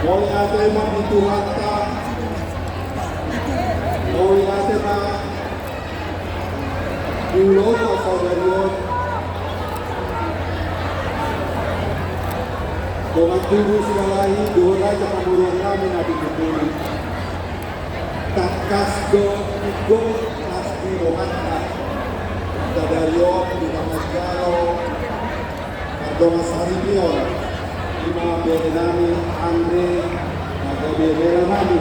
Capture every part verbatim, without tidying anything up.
Mauliate ma di Tuhanta. Mauliate ma di ulos sadari on. Dongan tubu Sialahi, dohot raja pamoruon nami na pinungkuli. Tangkas do tingkos las ni rohanta sadari on di na manjalo mardongan saripeon, ima bere nami Andre, na gabe hela nami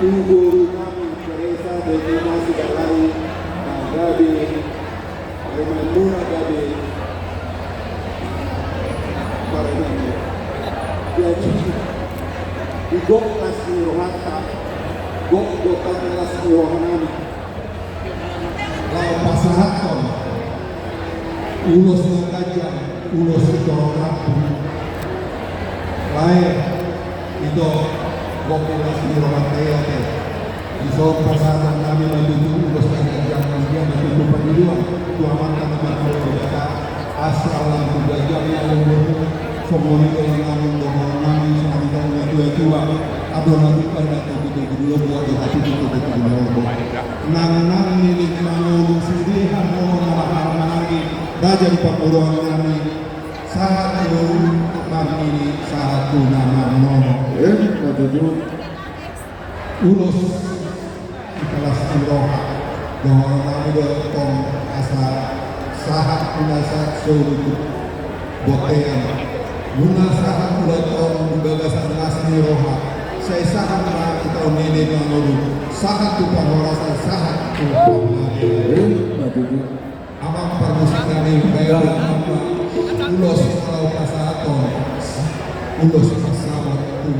tu boru nami Teresa, dohot ima Sialahi, na gabe parumaenmuna gabe parumaenmuna. Jadi, di gok las ni rohanta, gok do tangkas las ni rohanami laho pasahathon ulos na ganjang, ulos sitorop rambu. Lae, ito, gok las ni rohanta i ate. Dison pasahatonnami ma tutu ulos na ganjang, na tutu pangidoan tu Amanta na martua Debata, asa lam tu ganjangna umurmu, songon i do nang dohononnami songon i do na tua-tua, adong na lupa na togu-togu di lombu, adong na tutu togu-togu di lombu. Nang, nang nilid mangolu sude hamu na laho mananggi raja di pamoruonnami, sahat tu marnini, sahat tu na marnono. Eh, na tutu. Ulos las ni roha, dohononnami do tong asa sahat tu na sahat solu tu bontean. Nunga sahat tu na tong di bagasan las ni roha, sai sahat ma tu nilid mangolu, sahat tu parhorasan, sahat tu panggabean. Eh, na tutu. Amang parmusik nami, baen ma ulos na laho pasahathon, ulos pasahat tu.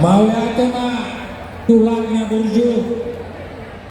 Mauliate ma tulang na burju.